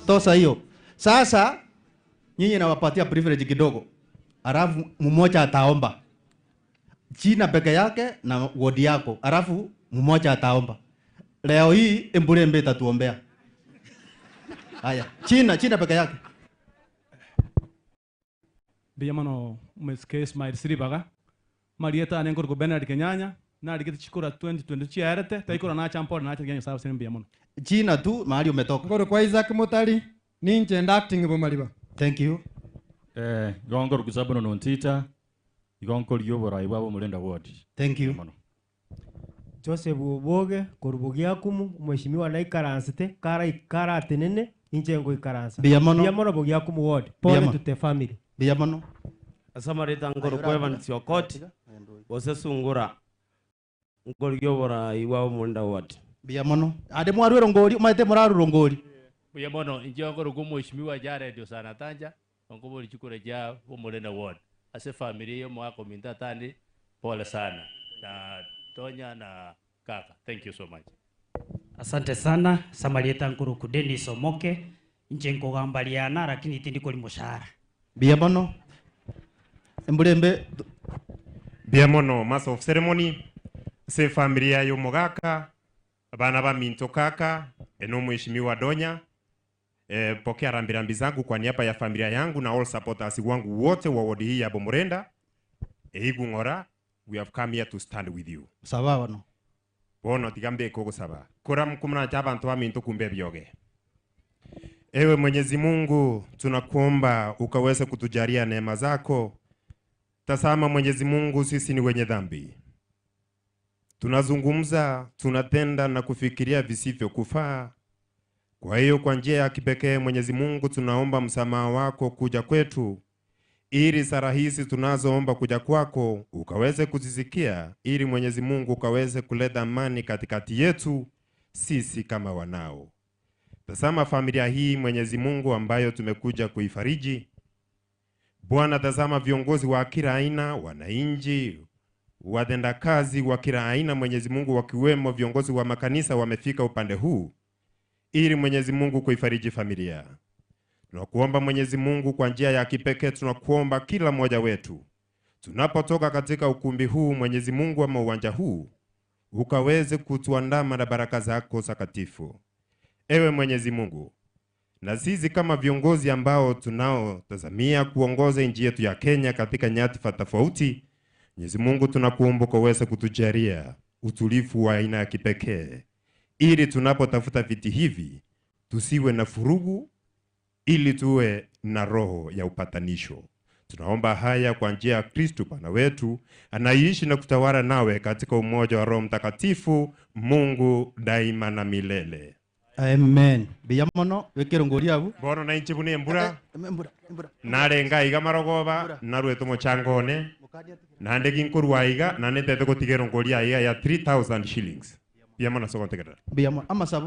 Tosa hiyo. Sasa nyinyi nawapatia privilege kidogo. Alafu mmoja ataomba. China peke yake na wodi yako. Alafu mmoja ataomba. Leo hii Emburembe itatuombea. Haya, China peke yake. Biyamano umesike Ismail Siribaga. Marieta anengor ko Bernard Kenyanya na aligete chikura 2020 chiarete taikora na champor na chagenya sawa sene biyamano. China tu mahali umetoka. Ngoro kwa Isaac Motari ninje acting bomaliba. Thank you. Gongor kusabono nontita igonkor yobora ibabo mulenda ward. Thank you. Joseph Oboge korubugia kumu mheshimiwa na ikaransite kara ikara tenene inje ngo ikaransa. Biyamano bogia kumu ward. Pole to the family. Biyamano. Asamarita ngoro kwa Evans Okot bose sungura ngor yobora ibabo mulenda ward. Biyamano. Ade mwarwero ngori maite muraruro ngori. Biyamano inje ngoro ku mheshimiwa Jared Osana Tanja ngobori chikure ja bomulenda ward. Ase family yo mwako minta tandi pole sana. Na Tonya na kaka. Thank you so much. Asante sana Samarieta nkuru ku Dennis Omoke nje nkogambaliana lakini tindiko limushahara. Biyamano. Emburembe Biyamano master of ceremony se familia yo mogaka bana ba minto kaka eno mheshimiwa Donya. Pokea rambirambi zangu kwa niaba ya familia yangu na all supporters wangu wote wa wodi hii ya Bomorenda. Eigungora, we have come here to stand with you. Sawa wano. Bono tigambe koko saba. Kora mkumna chaba ntoa minto kumbe bioge. Ewe Mwenyezi Mungu, tunakuomba ukaweze kutujalia neema zako. Tazama Mwenyezi Mungu, sisi ni wenye dhambi. Tunazungumza, tunatenda na kufikiria visivyo kufaa. Kwa hiyo kwa njia ya kipekee Mwenyezi Mungu tunaomba msamaha wako kuja kwetu, ili sala hizi tunazoomba kuja kwako ukaweze kuzisikia, ili Mwenyezi Mungu ukaweze kuleta amani katikati yetu sisi kama wanao. Tazama familia hii Mwenyezi Mungu ambayo tumekuja kuifariji. Bwana, tazama viongozi wa kila aina, wananchi, watendakazi wa kila aina Mwenyezi Mungu, wakiwemo viongozi wa makanisa wamefika upande huu ili Mwenyezi Mungu kuifariji familia. Tunakuomba Mwenyezi Mungu kwa njia ya kipekee, tunakuomba kila mmoja wetu tunapotoka katika ukumbi huu Mwenyezi Mungu ama uwanja huu, ukaweze kutuandama na baraka zako takatifu. Ewe Mwenyezi Mungu, na sisi kama viongozi ambao tunao tazamia kuongoza nchi yetu ya Kenya katika nyadhifa tofauti, Mwenyezi Mungu tunakuomba ukaweze kutujalia utulivu wa aina ya kipekee, ili tunapotafuta viti hivi tusiwe na furugu, ili tuwe na roho ya upatanisho. Tunaomba haya kwa njia ya Kristo Bwana wetu, anaishi na kutawala nawe katika umoja wa Roho Mtakatifu, Mungu daima na milele. Amen. Biyamono wekero ngori abu. Bono na inchi bune mbura. Mbura. Narenga iga marogoba, narweto mochangone. Nande ginkorwa iga, nanetete gotigero ngori aiga ya 3000 shillings. Biyamono sokontegera. Biyamono amasabo.